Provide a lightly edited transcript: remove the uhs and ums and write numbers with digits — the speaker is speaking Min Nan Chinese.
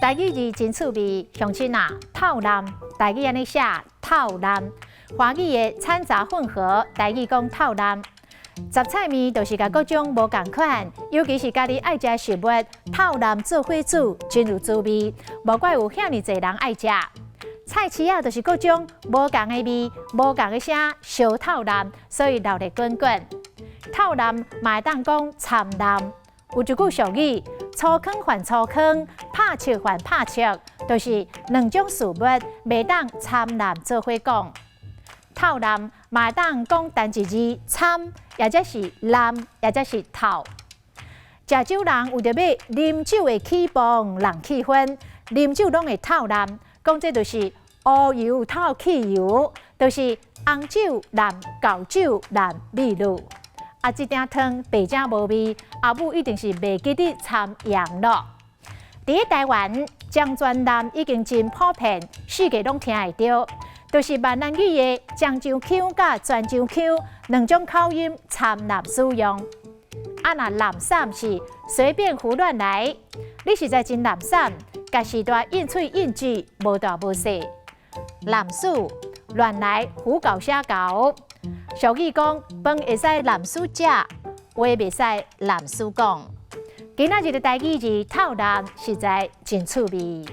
台語字真趣味，鄉親啊，透濫，台語按呢寫透濫，華語的摻雜混合，台語講透濫。雜菜麵就是共各種無仝款，尤其是家己愛食的食物透濫做伙煮，真有滋味。無怪有遐爾濟人愛食。菜市仔就是各種無仝的味、無仝的聲相透濫，所以鬧熱滾滾。透濫嘛會當講摻濫，有一句俗語：粗糠還粗糠，拍粟還拍粟，就是兩種事物袂當摻濫做伙講。透濫嘛會當講單一字摻，抑者是濫，抑者是透。食酒人為著欲啉酒會起磅人氣氛，啉酒攏會透濫，講這就是烏油透汽油，就是紅酒濫厚酒濫美祿。啊，這鼎湯白汫無味，阿母一定是袂記得摻鹽囉。佇咧台灣，漳泉濫已經真普遍，四界攏聽會著，就是閩南語的漳州腔佮泉州腔兩種口音摻濫使用。啊，若濫散是隨便胡亂來，你實在真濫散，共時代應喙應句，無大無細。濫事亂來胡搞瞎搞。俗語講，飯會使濫事食，話袂使濫事講。今仔日的台語字透濫實在真趣味。